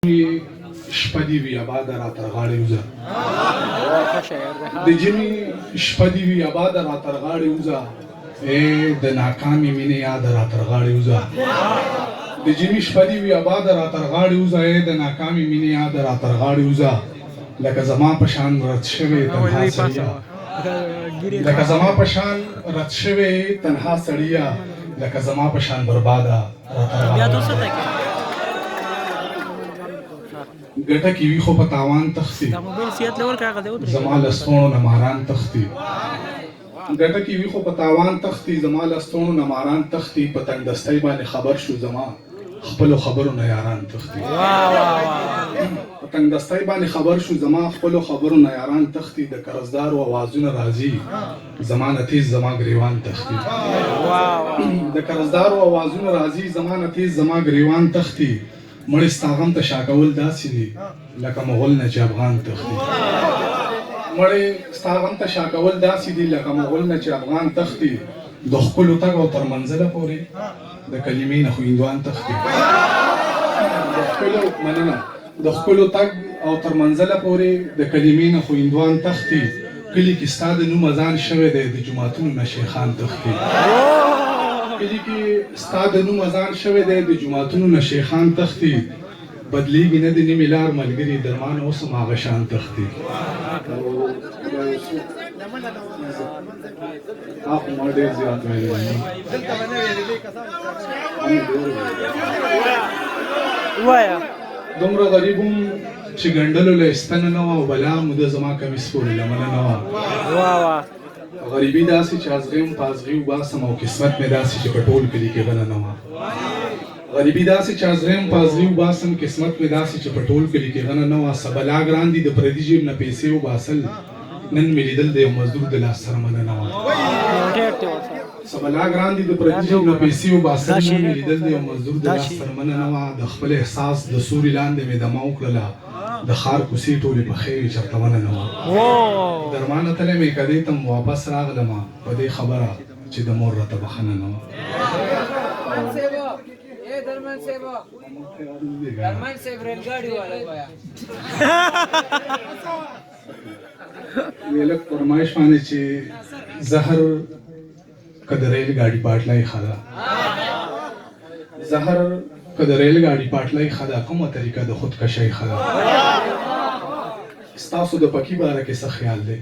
شپه دې وي اباده را تر غاړې وځه، د ژمي شپه دې وي اباده را تر غاړې وځه، ای د ناکامې مینې یاده را تر غاړې وځه. د ژمي شپه دې وي اباده را تر غاړې وځه، ای د ناکامې مینې یاده را تر غاړې وځه. لکه زما په شان رد شوی تنها سړیه، لکه زما په شان رد شوی تنها سړیه، لکه زما په شان برباده را تر غاړې وځه. ګټه کې وي خو په تاوان تښتي، زما له ستوڼو نه ماران تښتي. ګټه کې وي خو په تاوان تښتي، زما له ستوڼو نه ماران تښتي. په تنګدستۍ باندې خبر شو، زما خپلو خبرو نه یاران تښتي. په تنګدستۍ باندې خبر شو، زما خپلو خبرو نه یاران تښتي. د قرضدارو اوازونه راځي، زما نه تیز زما ګریوان تښتي. د قرضدارو اوازونه راځي، زما نه تیز زما ګریوان تښتي. مړې ستا غم ته شا کول داسې دي لکه مغل نه چې افغان تښتي. مړې ستا غم ته شا کول داسې دي لکه مغل نه چې افغان تښتي. د ښکلو تګ او تر منزله پورې د کلمې نه خو هندوان تښتي. د ښکلو مننه، د ښکلو تګ او تر منزله پورې د کلمې نه خو هندوان تښتي. کلي کې ستا د نوم اذان شوی دی، د جوماتونو نه شیخان تښتي. کلي کې ستا د نوم اذان شوی دی، د جوماتونو نه شیخان تښتي. بدلیږي نه د نیمې لار ملګري، درمان اوس هم هغه شان تښتي. او خو ما ډېر زیات ویلی. وایا دومره غریب وم چې ګنډلو له ستنه نه وه، او بلا موده زما کمیس پورې لمنه نه وه. وا وا. غریبي داسې چې ازغی هم په ازغي وباسم، او قسمت مې داسې چې په ټول کلي کې غنه نه وه. غریبي داسې چې ازغی هم په ازغي وباسم، قسمت مې داسې چې په ټول کلي کې غنه نه وه. څه بلا ګران دي د پردي جیب نه پیسې وباسل، نن مې لیدل د یو مزدور د لاس سره منه نه وه. څه بلا ګران دي د پردي جیب نه پیسې وباسل، نن مې لیدل د یو مزدور د لاس سره منه نه وه. د خپل احساس د سوري لاندې مې دمه وکړله، د ښار کوڅې ټولې پخې وې چرته ونه نه وه. درمانه تللی مې کدې ته واپس راغلمه، په دې خبره چې د مور راته بخښنه نه وه. درمن صاحب، درمن صاحب، ریل ګاډي والا وایا. ویلک فرمایش باندې چې زهر که د ریل ګاډي پاټلای ښه ده، زهر که د ریل ګاډي پاټلای ښه ده، کومه طریقه د خودکشۍ ښه ده؟ ستاسو د پکي باره کې څه خیال دی،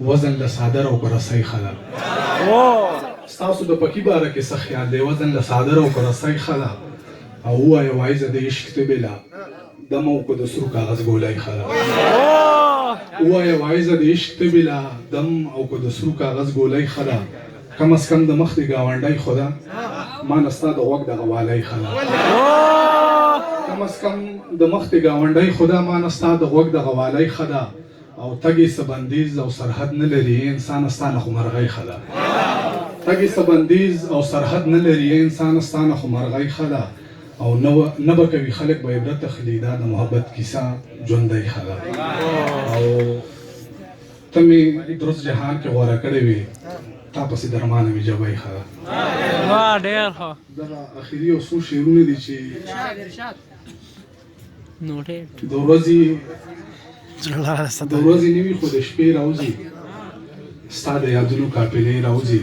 وزن له څادر او که رسۍ ښه ده؟ ستاسو د پکي باره کې څه خیال دی، وزن له څادر او که رسۍ ښه ده؟ او ووایه وایزه د عشق تبې له دم او که د سرو کاغذ ګولۍ ښه ده؟ ووایه وایزه د عشق تبې له دم او که د سرو کاغذ ګولۍ ښه ده؟ کم از کم د مخ د ګاونډی خو ده، ما نه ستا د غوږ دغه والی ښه ده. کم از کم د مخ د ګاونډی خو ده، ما نه ستا د غوږ دغه والی ښه ده. او تګ یې څه بندیز او سرحد نه لري، ای انسانه ستا نه خو مرغۍ ښه ده. تګ یې څه بندیز او سرحد نه لري، ای انسانه ستا نه خو مرغۍ ښه ده. او نه به کوي خلک به عبرت اخلي، دا د محبت کیسه ژوندۍ ښه ده. او ته مې درست جهان کې غوره کړې وې، تا پسې درمانه مې جبۍ ښه ده. وا، ډېر ښه. دغه اخري یو څو شعرونه دي چې د ورځې د ورځې نه وي خو د شپې راوځي، ستا د یادونو قافلې راوځي،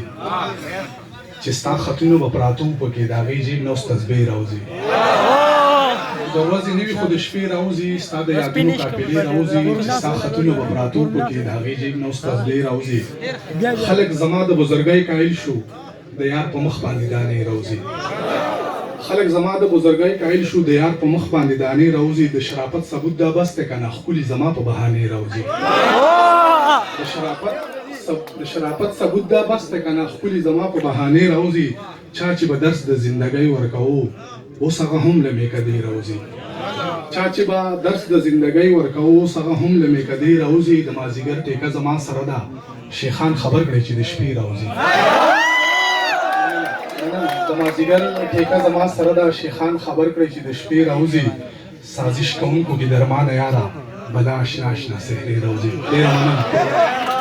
چې ستا خطونه به پراته وو پکې، د هغې جیب نه اوس تسبیح راوځي. د ورځې نه وي خو د شپې راوځي، ستا د یادونو قافلې راوځي، چې ستا خطونه به پراته وو پکې، د هغې جیب نه اوس تسبیح راوځي. خلک زما د بزرګۍ قایل شو، د یار په مخ باندې دانې راوځي. خلک زما د بزرګۍ قایل شو، د یار په مخ باندې دانې راوځي. د شرافت ثبوت دا بس دی کنه، ښکلي زما په بهانې راوځي. د شرافت ثبوت دا بس دی کنه، ښکلي زما په بهانې راوځي. چا چې به درس د زندګۍ ورکوو، اوس هغه هم له میکدې راوځي. چا چې به درس د زندګۍ ورکوو، اوس هغه هم له میکدې راوځي. د مازیګر ټیکه زما سره ده، شیخان خبر کړئ چې د شپې راوځي. د مازیګر ټیکه زما سره ده، شیخان خبر کړئ چې د شپې راوځي. سازش کوونکو کې درمانه یاره بلا اشنا اشنا څهرې راوځي. ډېره مننه.